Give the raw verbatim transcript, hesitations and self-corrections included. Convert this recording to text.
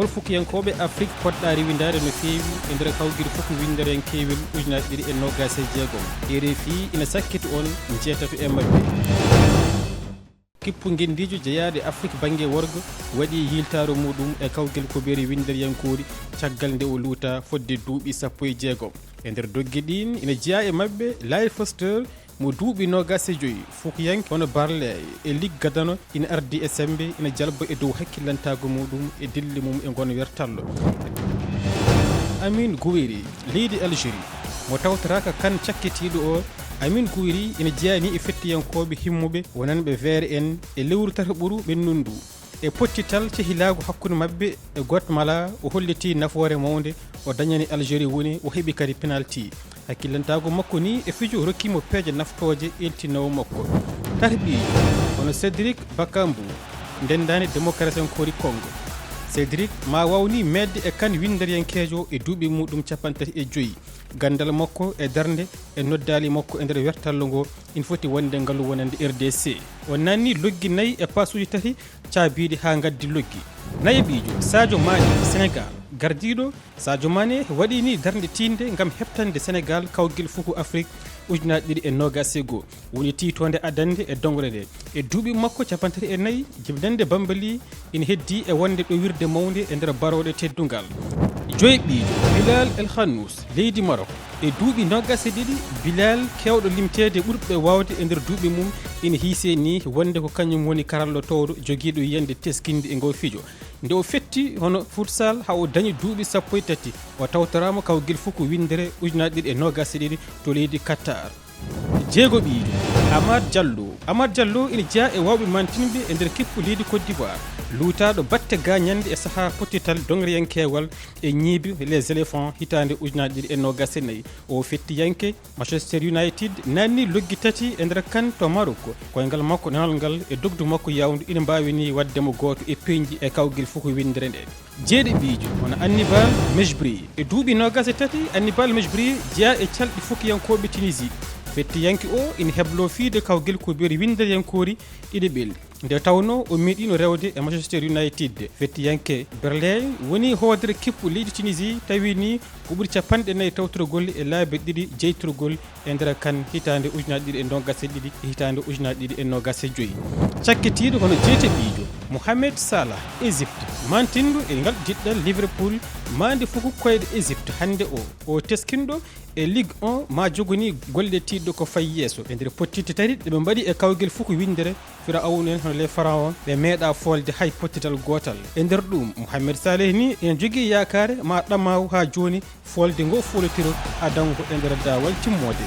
Hol fukiyankooɓe Afrik potɗaa rewindaade no feewi e nder kawgel fuku winndereyankeewel ujunaaji ɗiɗi e noogaas e jeegom? R F I ina sakkiti on njeetato e maɓɓe. Kippu ngenndiijo jeyaaɗo e Afrik bannge worgo waɗi yiiltaaro muuɗum e kawgel kubeeri winndereyankoori caggal nde o luuta fodde duuɓi sappo e jeegom. E nder dogge ɗiin ina jeyaa e maɓɓe Lyle Foster mo duuɓi noogaas e joy, fukiyanke hono Barley e Lig Gadano ina ardi e semmbe ina jalba e dow hakkillantaago muuɗum e dille mum e ngon wertallo. Amin Gouiri, leydi Algérie, mo tawtoraaka kan cakkitiiɗo o, Amin Gouiri ina jeyaa ni e fettiyankooɓe himmuɓe wonanɓe Vert en e lewru tataɓuru ɓennudu ndu. E pottital cehilaagu hakkunde maɓɓe e Guatemala, o hollitii nafoore mawnde o dañani Algérie woni o heɓi kadi penalty. Hakkillantaagu makko ni e fijo rokki mo peeje naftooje eltinoowo makko. Tarbiijo hono Cédric Bakambu, ndenndaani démocratie en Kori Congo. Cédric ma waaw ni meeɗde e kan winndereyankeejo e duuɓi muuɗum cappanɗe tati e joy. Ganndal makko e darnde e noddaali makko e nder wertallo ngo ina foti wonde ngalu wonande R D C. O nanni loggi nayi e paasuuji tati caabiiɗi haa ngaddi loggi. Nayaɓiijo Sadio Mané, Sénégal, gardiiɗo Sadio Mané waɗi ni darnde tiiɗnde ngam heɓtande Sénégal kawgel fuku Afrik ujunaaji ɗiɗi e noogaas e goo. Woni tiitoonde adannde e doŋre nde. E duuɓi makko cappanɗe tati e nayi, jibinannde Bambali ina heddii e wonde ɗowirde mawnde e nder barooɗe teddungal. Joyɓiijo Bilal El Khannous, leydi Maroc. E duuɓi noogaas e ɗiɗi, Bilal, keewɗo limteede ɓurɓe waawde e nder duuɓi mum, ina hiisee ni wonde ko kañum woni karallotooɗo jogiiɗo yiyannde teskinde e ngoo fijo. Nde o fetti hono futsal haa o dañi duuɓi sappo e tati, o tawtoraama kawgel fuku winndere ujunaaji ɗiɗi e noogaas e ɗiɗi to leydi Qatar. Jeegoɓiijo Amad Diallo. Amad Diallo ina jeyaa e waawɓe mantinɓe e nder kippu leydi Côte d'Ivoire, luutaaɗo batte gaañannde e sahaa pottital doŋreyankeewal e ñiibi Les Éléphants hitaande ujunaaji ɗiɗi e noogaas e nayi. O fettiyanke Manchester United nanni loggi tati e nder kan to Maroc, koyngal makko nanal ngal e dogdu makko yawndu ina mbaawi ni waɗde mo gooto e peeñɗi e kawgel fuku winndere nde. Jeeɗiɓiijo hono Annibal Mejbri. E duuɓi noogaas e tati, Annibal Mejbri jeyaa e calɗi fukiyankooɓe Tunisie. Fettiyanke o ina heblo fiide kawgel kubeeri winndereyankoori ɗiɗaɓel, nde tawnoo o meeɗiino rewde e Manchester United. Fettiyanke Berley woni hoodere kippu leydi Tunisie, tawi ni ko ɓuri cappanɗe nayi tawtorgol e laabi ɗiɗi jeytorgol e nder kan hitaande ujunaaji ɗiɗi e noogaas e ɗiɗi e hitaande ujunaaji ɗiɗi e noogaas e joy. Cakkitiiɗo hono jeeteɓiijo Mohamed Salah, Égypte, mantinɗo e ngal diɗɗal Liverpool, maande fuku koyɗe Égypte hannde o, o teskinɗo e Ligue un ma jogoni golle tiiɗɗo ko fayi yeeso e nder pottitte tati ɗe ɓe mbaɗi e kawgel fuku winndere Firawna en hono les pharaons ɓe meeɗa foolde hay pottital gootal. E nder ɗum, Mohamed Saleh ni ina jogii yaakaare ma ɗamaawu haa jooni foolde ngo foolotiro adango e nder daawal timmoode.